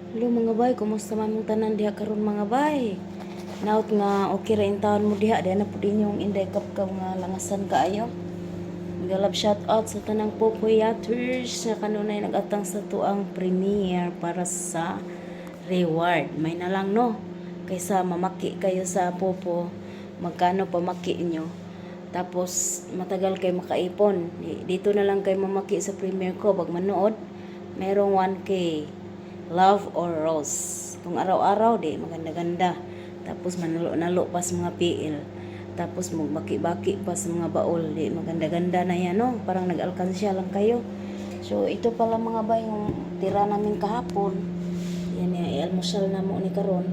Hello mga bay, kumusta man mong tanan diha karon mga bay? Naot nga okay ra in taon mo diha, diha na pud inyong inday kapkaw nga langasan kaayo. Galab shout out sa tanang Popoyaters na kanunay nagatang sa tuang premiere para sa reward. May na lang no, kaysa mamaki kayo sa Popo, magkano pamaki nyo. Tapos matagal kayo makaipon. Dito na lang kayo mamaki sa premiere ko pag manood. Merong 1K. Love or Rose. Kung araw-araw di maganda-ganda. Tapos manalo-nalo pa sa mga PL. Tapos magbaki-baki pa sa mga baol. Di maganda-ganda na yan, no? Parang nag-alkansya lang kayo. So ito pala mga bay yung tira namin kahapon. Yan yan, i-almusal na mo ni karon.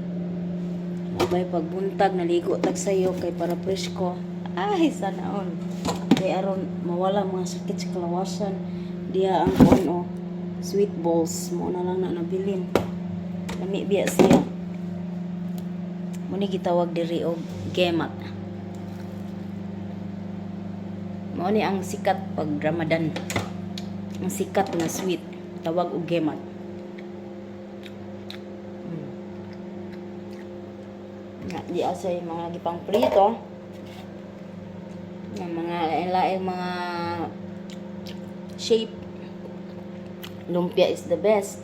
Abay pagbuntag naligo tag sayo kay para presko. Ay sana all. Kay aron mawala mga sakit sa kalawasan. Diya ang kuno sweet balls mo na lang na nabilin. Lami biya siya. Muni gitawag diri og gemat. Mao ni ang sikat pag Ramadan. Ang sikat na sweet tawag og gemat. Na di asay mga gipang prito. Ng mga lain mga shape. Lumpia is the best.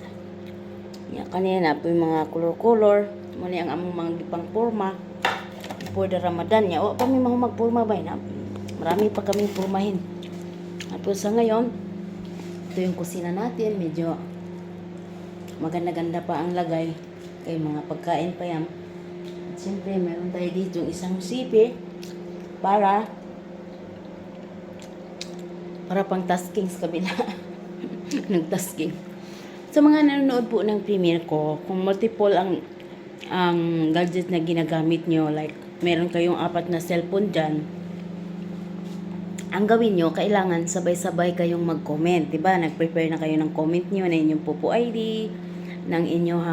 Ya kanina po yung mga color-color. Muna ang among mga gipang porma. For the Ramadan ya. O kami mga magporma ba na. Marami pa kaming pormahin. Tapos sa ngayon, ito yung kusina natin. Medyo maganda-ganda pa ang lagay. Kay mga pagkain pa yan. At siyempre, meron tayo dito yung isang sipi para pang tasking sa kabila. Nagtasking. Sa mga nanonood po ng premiere ko, kung multiple ang gadget na ginagamit nyo, like meron kayong 4 na cellphone dyan, ang gawin nyo, kailangan sabay-sabay kayong mag-comment. Diba? Nag-prepare na kayo ng comment nyo na inyong Popo ID, ng inyong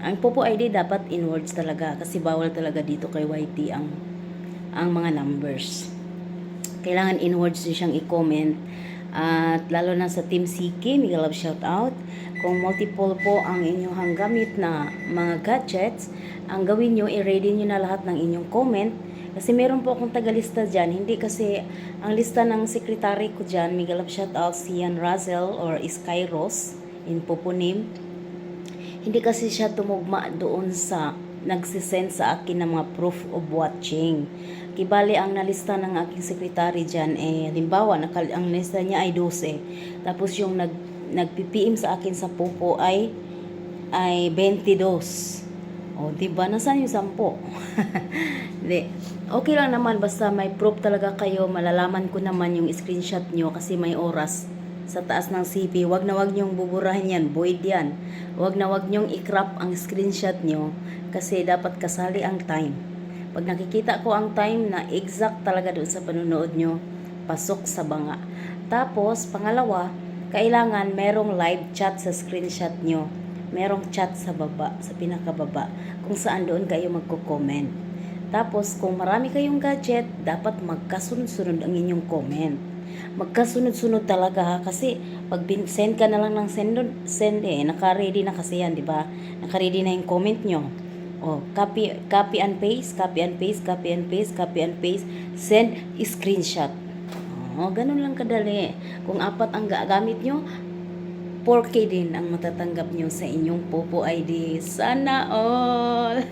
ang Popo ID dapat in words talaga kasi bawal talaga dito kay YT ang mga numbers. Kailangan in words nyo siyang i-comment. At lalo na sa Team Siki, mega love shout out. Kung multiple po ang inyong gamit na mga gadgets, ang gawin nyo, i-ready nyo na lahat ng inyong comment. Kasi meron po akong tagalista dyan. Hindi kasi ang lista ng secretary ko dyan, mega love shout out si Ian Razel or Skyros in Popo name. Hindi kasi siya tumugma doon sa nagsisend sa akin ng mga proof of watching. Kibali ang nalista ng aking secretary dyan, halimbawa, ang lista niya ay 12. Tapos yung nag-PPM sa akin sa Popo ay 22. O, diba? Nasaan yung 10? Di. Okay lang naman, basta may proof talaga kayo, malalaman ko naman yung screenshot nyo kasi may oras sa taas ng CP. Wag na wag nyong buburahin yan, void yan. Wag na wag nyong i-crop ang screenshot nyo kasi dapat kasali ang time. Pag nakikita ko ang time na exact talaga doon sa panonood nyo, pasok sa banga. Tapos, pangalawa, kailangan merong live chat sa screenshot nyo. Merong chat sa baba, sa pinakababa, kung saan doon kayo magko-comment. Tapos, kung marami kayong gadget, dapat magkasunod-sunod ang inyong comment. Magkasunod-sunod talaga ha, kasi pag send ka na lang ng send naka-ready na kasi yan, di ba? Naka-ready na yung comment nyo. Oh, copy and paste, copy and paste, copy and paste, copy and paste, send screenshot. Oh, ganun lang kadali. Kung 4 ang gamit nyo, 4K din ang matatanggap nyo sa inyong Popo ID. Sana all!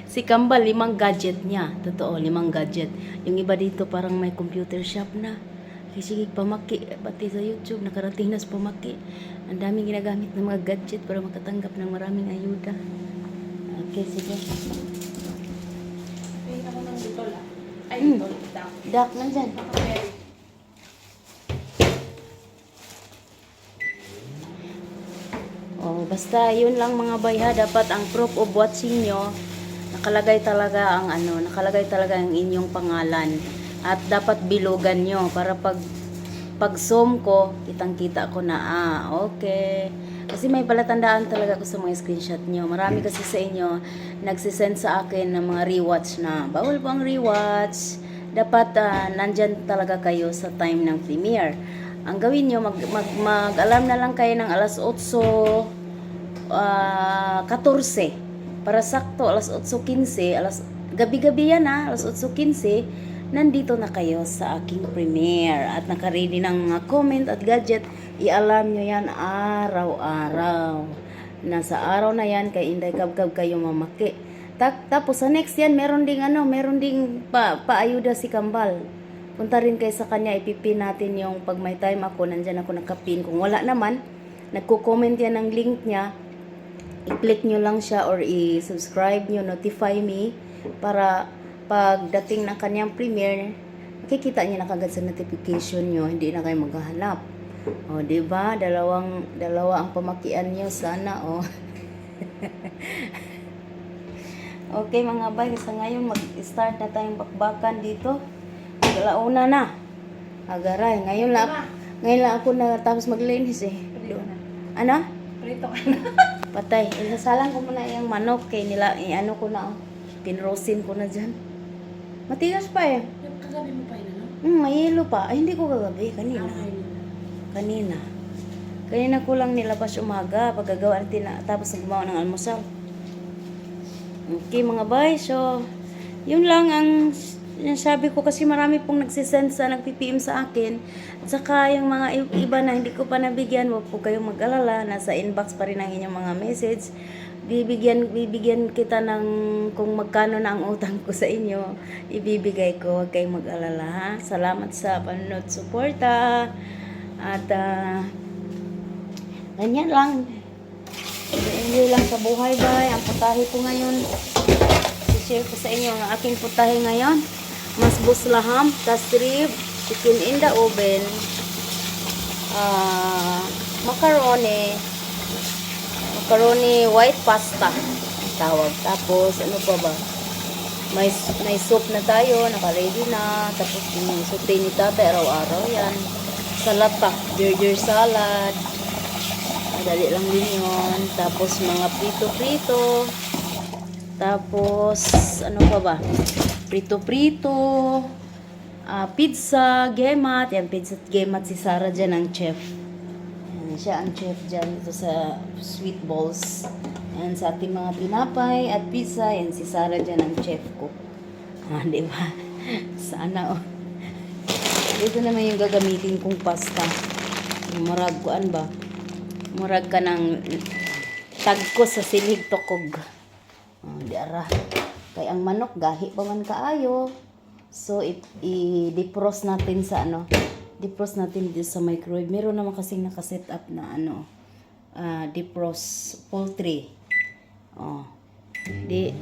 Si Kambal, 5 gadget niya. Totoo, 5 gadget. Yung iba dito parang may computer shop na. Sige, pamaki. Pati sa YouTube, nakarating na sa pamaki. Ang daming ginagamit ng mga gadget para makatanggap ng maraming ayuda. Okay, sige. Ay, ako ng dutol ah. Ay, dutol. Dak. Dak, nandyan. Oh, basta yun lang mga bayha. Dapat ang proof of watching nyo, nakalagay talaga ang inyong pangalan. At dapat bilugan nyo para pag zoom ko, kitang-kita ko na, okay. Kasi may palatandaan talaga ko sa mga screenshot nyo. Marami kasi sa inyo nagsisend sa akin ng mga rewatch na bawal po ang rewatch. Dapat nandyan talaga kayo sa time ng premiere. Ang gawin nyo, mag-alarm na lang kayo ng alas 8 14. Para sakto, alas 8:15, gabi-gabi yan alas 8:15, nandito na kayo sa aking premiere. At nakaready ng mga comment at gadget. I-alarm nyo yan araw-araw. Nasa araw na yan, kay inday kabkab kayo mamaki. Tapos sa next yan, meron ding paayuda si Kambal. Punta rin kayo sa kanya, ipipin natin yung pag may time ako, nandyan ako nakapin. Kung wala naman, nagko-comment yan ng link niya, i-click nyo lang siya or i-subscribe nyo, notify me, para pagdating ng kanyang premiere, makikita niya na kagad sa notification nyo, hindi na kayo maghahanap. O, diba? Dalawa ang pamakian nyo, sana, o. Okay, mga bay, sa ngayon, mag-start na tayong bakbakan dito. Alauna na. Agaray, ngayon lang ako natapos maglinis eh. Prito na. Ano? Prito ka na. Patay. Isasalang ko muna yung manok kay nila, ano ko na, pinrosin ko na dyan. Matigas pa eh. Yung kagabi mo pa yun, ano? May yelo pa. Ay, hindi ko kagabi. Kanina. Kanina ko lang nilabas umaga. Pagkagawa natin tapos gumawa ng almusal. Okay mga bay. So, yun lang ang sabi ko kasi marami pong nagsisend sa nagpi-PM sa akin. At saka yung mga iba na hindi ko pa nabigyan, huwag po kayong mag-alala. Nasa inbox pa rin ang inyong mga message. Bibigyan kita ng kung magkano na ang utang ko sa inyo. Ibibigay ko, huwag kayong mag-alala ha. Salamat sa panonood, suporta. At ganyan lang. Enjoy lang sa buhay ba. Ang putahe ko ngayon. I-share ko sa inyo ang aking putahe ngayon. Masbos laham, kastrib, chicken in the oven, macaroni white pasta tawag. Tapos ano pa ba, may soup na tayo, naka-ready na. Tapos yung sauté ni tatay araw-araw yan. Salata, burger salad, madali lang din yun. Tapos mga prito-prito. Tapos ano pa ba, prito-prito, pizza, gemat. Yan, pizza at gemat si Sarah dyan ang chef. Yan, siya ang chef dyan dito sa sweet balls. Yan, sa ating mga tinapay at pizza. Yan, si Sarah dyan ang chef ko. Diba? Sana, oh. Ito naman yung gagamitin kong pasta. Yung murag, kuan ba? Murag ka ng tagko sa silig tokog. Di ara. Kay ang manok gahi pa man kaayo. So i-defrost natin sa defrost natin dito sa microwave. Meron naman kasing naka-set up na defrost poultry. Di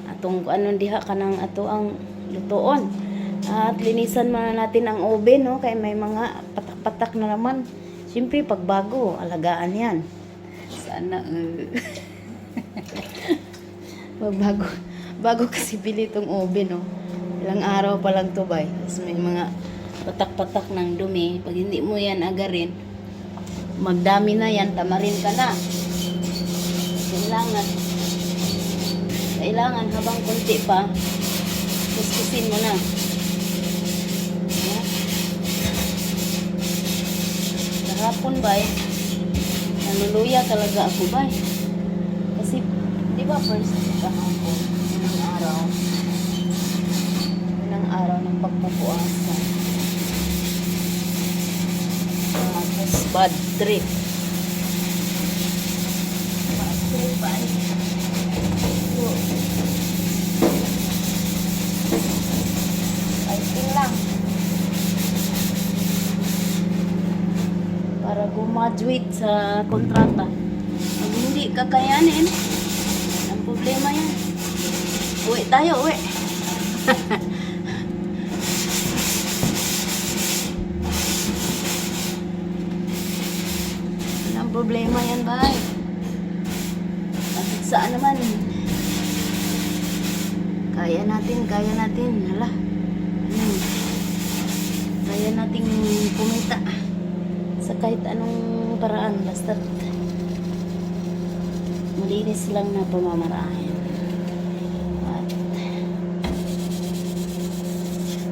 atong diha kanang ato ang lutoon. At linisan muna natin ang oven, no, kay may mga patak-patak na naman. Siyempre pag bago, alagaan 'yan. Sana bago kasi bili itong oven, no. Ilang araw pa lang to, bay. Tapos may mga patak-patak ng dumi. Pag hindi mo yan agarin, magdami na yan, tamarin ka na. Kailangan habang kunti pa, kuskusin mo na. Kahapon, bay, naluluya talaga ako, bay. Kasi di ba first kahapon, unang araw ng pagpupuasa. Tapos bad trip ba? Fighting lang para gumaduate sa kontrata. Pag hindi kakayanin, ang problema yan. Uwi tayo, uwi. Ang problema yan, bay. At saan naman? Kaya natin. Hala. Kaya nating kumita sa kahit anong paraan. Basta malinis lang na pamamaraan.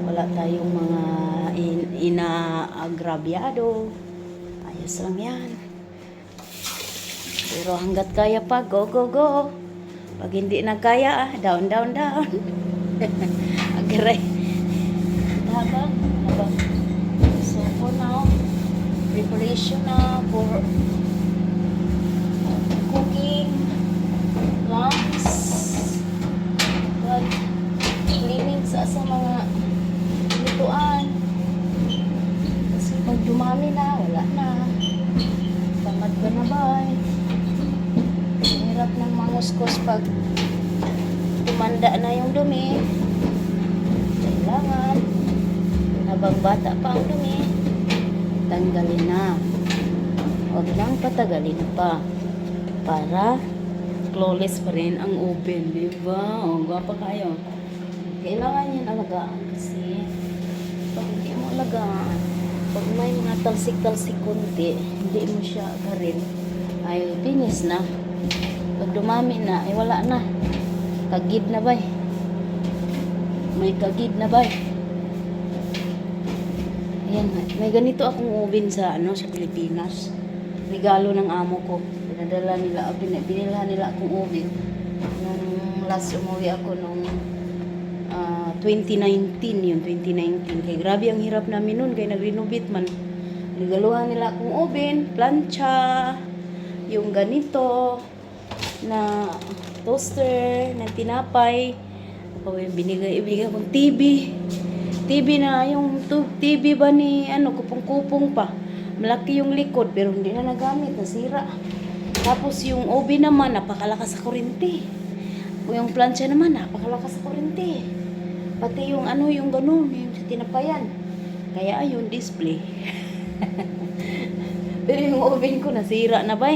Wala tayong mga inaagrabyado. Ayos lang yan. Pero hanggat kaya pa, go, go, go. Pag hindi na kaya, down, down, down. Agaray. Habang. So for now, preparation na for cooking, lunch, and cleaning sa mga lutuan. Kasi pag dumami na, wala na. Tamad ka na ba? Hirap ng manguskos pag tumanda na yung dumi. Kailangan, habang bata pa ang dumi, tanggalin na. Huwag lang patagalin pa. Para flawless pa rin ang oven, di ba? O, gwapa kayo. Kailangan yan alagaan kasi pag hindi mo alagaan, pag may mga talsik-talsik konti, hindi mo siya agarin, ay finish na. Pag dumami na, ay wala na. Kagid na ba? May kagid na ba? Ayan, may ganito akong oven sa sa Pilipinas. Regalo ng amo ko. Pinadala nila, binilhan nila akong oven. Nung last umuwi ako nung 2019 yun, 2019. Kaya grabe ang hirap namin nun, kaya nag-renovate man. Regaluhan nila akong oven, plancha, yung ganito, na toaster, na tinapay. Binigay akong TV. TV na, yung TV ba ni, kupong-kupong pa. Malaki yung likod, pero hindi na nagamit, nasira. Tapos yung oven naman, napakalakas sa kuryente. Yung plancha naman, napakalakas sa kuryente. Pati yung yung ganun, yung sa tinapayan. Kaya ayun, display. Pero yung oven ko, nasira na ba?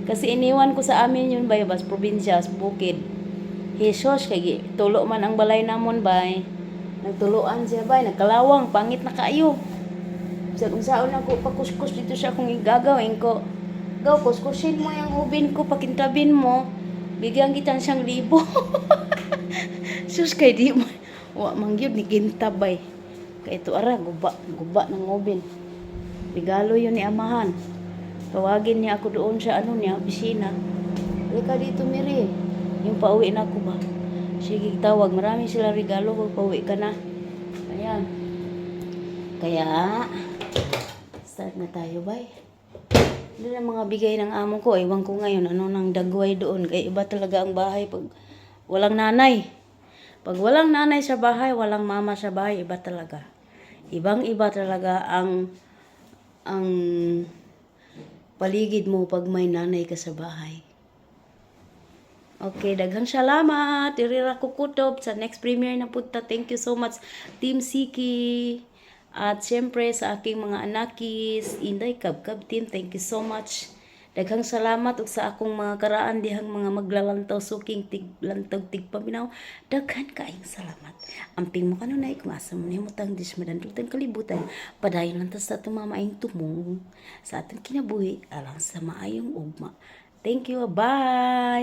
Kasi iniwan ko sa amin yun ba, bas probinsya, sa bukid. Jesus, kaya tulo man ang balay namon ba? Nagtuluan siya ba? Nagkalawang, pangit na kayo. Sa kung saan ako pakuskus dito siya kung igagawin ko. Gaw, kuskusin mo yung oven ko, pakintabin mo. Bigyan kita siyang 1,000. Sus, kay di mo. Wa, mangyod ni gintabay. Kaya ito ara, guba ng oven. Regalo yun ni amahan. Tawagin niya ako doon sa niya, opisina. Halika dito, Miri. Yung pauwi na ako ba? Sige, tawag. Marami sila regalo pag pauwi ka na. Ayan. Kaya, start na tayo, bay. Hindi na mga bigay ng amo ko. Ewan ko ngayon, nang dagway doon. Kaya iba talaga ang bahay pag walang nanay. Pag walang nanay sa bahay, walang mama sa bahay, iba talaga. Ibang-iba talaga ang paligid mo pag may nanay ka sa bahay. Okay, daghang salamat. Irira ko kutob sa next premiere na punta. Thank you so much, Team Siki. At syempre sa aking mga anakis, Inday Kabkab Team, thank you so much. Daghang salamat ug sa akong mga karaan dihang mga maglalantaw suking tiglantog tigpaminaw. Daghan kaayong salamat. Amping mo kanunay kung asa mo nahimutang dis madandutang kalibutan. Padayon lang ta sa atong mamaayong tumong sa atong kinabuhi alang sa maayong ugma. Thank you. Bye.